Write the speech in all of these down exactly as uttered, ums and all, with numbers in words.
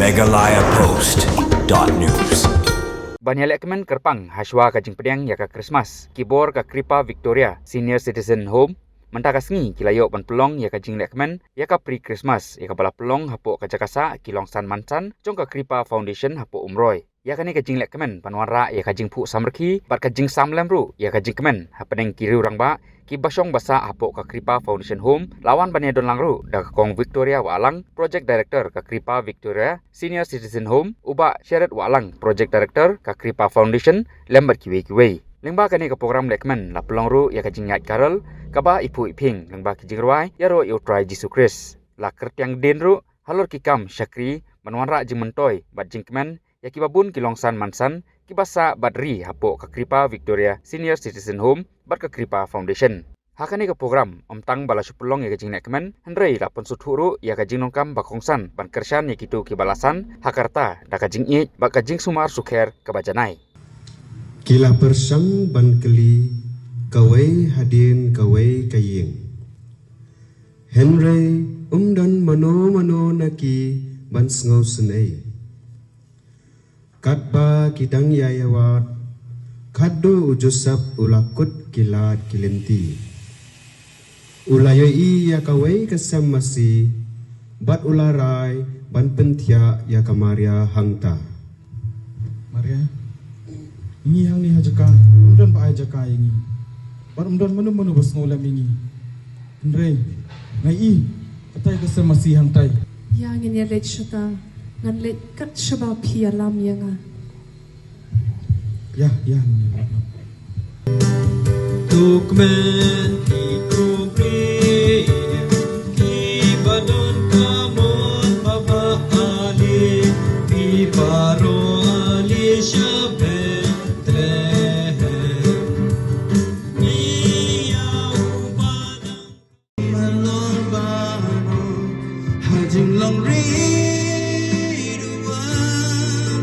Meghalaya Post dot news. Ban ïalehkmen kyrpang hashwa ka jingpdiang ïa ka Krismas, ki bor ka Kripa Victoria Senior Citizen Home mynta ka sngi ki la ïoh ban pynlong ïa ka jinglehkmen ïa ka pre-Krismas ïa kaba la pynlong hapoh ka jaka sah ki long san man san jong ka Kripa Foundation hapoh Umroi. Ïa kane ka jinglehkmen ban wanrah ïa ka jingphuh samrkhie bad ka jingsam lem ruh ïa ka jingkmen hapdeng ki riew rangbah kiba shong ba sah hapoh ka Kripa Foundation Home, la wan ban ïadon lang ruh da ka Kong Victoria Wahlang, Project Director ka Kripa Victoria Senior Citizen Home, u Bah Sherod Wahlang, Project Director ka Kripa Foundation, lem bad kiwei kiwei. Lyngba kane ka program lehkmen la pynlong ruh ïa ka jingïaid carol kaba iphuh iphieng lyngba ki jingrwai ïaroh ïa U Trai Jisu Khrist. La kyrtiang dien ruh halor ki kam shakri ban wanrah jingmyntoi bad jingkmen ïa kiba bun ki long san man san kiba sah bad ri hapoh ka Kripa Victoria Senior Citizen Home bad ka Kripa Foundation. Ha kane ka program ym tang ba la shu pynlong ïa ka jinglehkmen, hynrei la pynsngewthuh ruh ïa ka jingdonkam ba kongsan ban kyrshan ïa kito kiba la san ha ka rta da ka jingïeit bad ka jingsumar sukher kaba janai. Ki la pyrshang ban kylli kawei hadien kawei ka ïing, hynrei ym don mano mano na ki ban sngewsynei. Katba ki dang ïai wad, khatduh u Joseph u la kut ki lad ki lynti. U la ïohi ïa kawei ka sem masi bad u la rai ban pynthiah ïa ka Maria hangta. Maria, ngi hangne ha jaka, ym don ba ai jaka ïa ngi. Bad ym don mano mano ba sngewlem ïa ngi. Hynrei nga ïohi katai ka sem masi hangtai. Ïa, ngin ïa leit shata. Ngan leit kat shaba phi ïalam ïa nga. Ïa, ïa, ngin ïa leit. Tukmen ki khublei ki ba don ka mon ba ba ali ki baroh ali sha Bethlehem. Ïa u ba Halor baroh ha jinglong ri duwar,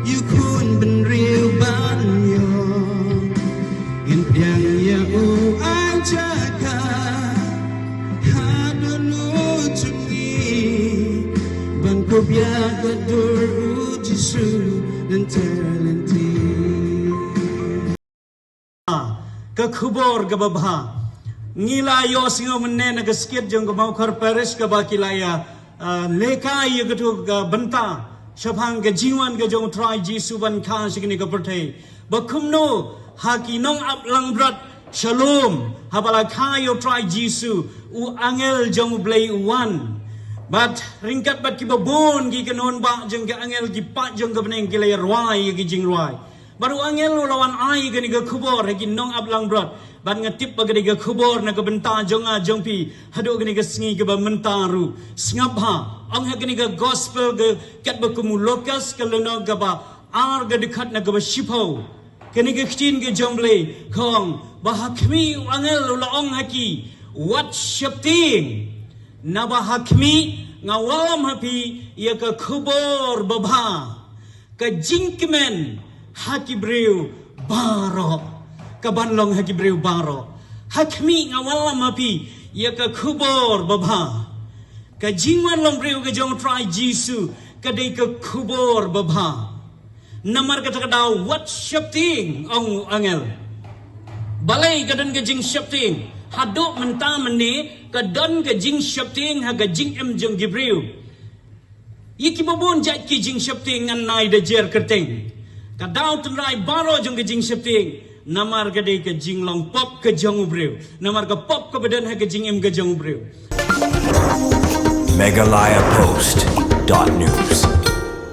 ïa u khun bynriew ban ïoh. Ngin pdiang ïa u ai jaka ha dohnud jong ngi ban kup ïa ka dur u Jisu lynter lynti. Ka khubor kaba bha. Ngi la ïohsngew mynne na ka skit jong ka Mawkhar Parish kaba ki la ïa, ah, lehkai ïa katu ka bynta shaphang ka jingwan ka jong u Trai Jisu ban kha sha kane ka pyrthei. Ba kumno ha ki nongap langbrot shalom haba la kha ïa u Trai Jisu, u angel jong U Blei u wan. Bad ryngkat bad kiba bun ki kynhun bah jong ka angel, ki paid jong ka bneng ki la ïa rwai ïa ki jingrwai. Bad u angel u la wan ai kane ka khubor ha ki nongap langbrot. Bad nga tip ba ka dei ka khubor na ka bynta jong nga jong phi haduh kane ka sngi kaba mynta ruh. Sngap bha, ong ha kane ka gospel ka katba kum u Lukas ka lynnong kaba ar ka dkhot na kaba shiphew. Kane ka ktien ka jong U Blei ka ong ba ha khmih u angel u la ong ha ki, wat sheptieng. Naba ha khmih nga wallam ha phi ïa ka khubor babha. Ka jingkmen ha ki briew baroh. Ka ban long ha ki briew baroh. Ha khmih nga wallam ha phi ïa ka khubor babha. Ka jingwan long briew ka jong u Trai Jisu ka dei ka khubor babha. Namar kata ka daw wat sheptieng, ong u angel. Balei ka don ka jingsheptieng? Haduh mynta mynne ka don ka jingsheptieng ha ka jingim jong ki briew. Ïa kiba bun jait ki jingsheptieng ngan ai da jer kyrteng. Ka daw tynrai baroh jong ka jingsheptieng, namar ka dei ka jinglong pop ka jong u briew. Namar ka pop kaba don ha ka jingim ka jong u briew. Meghalaya Post dot news.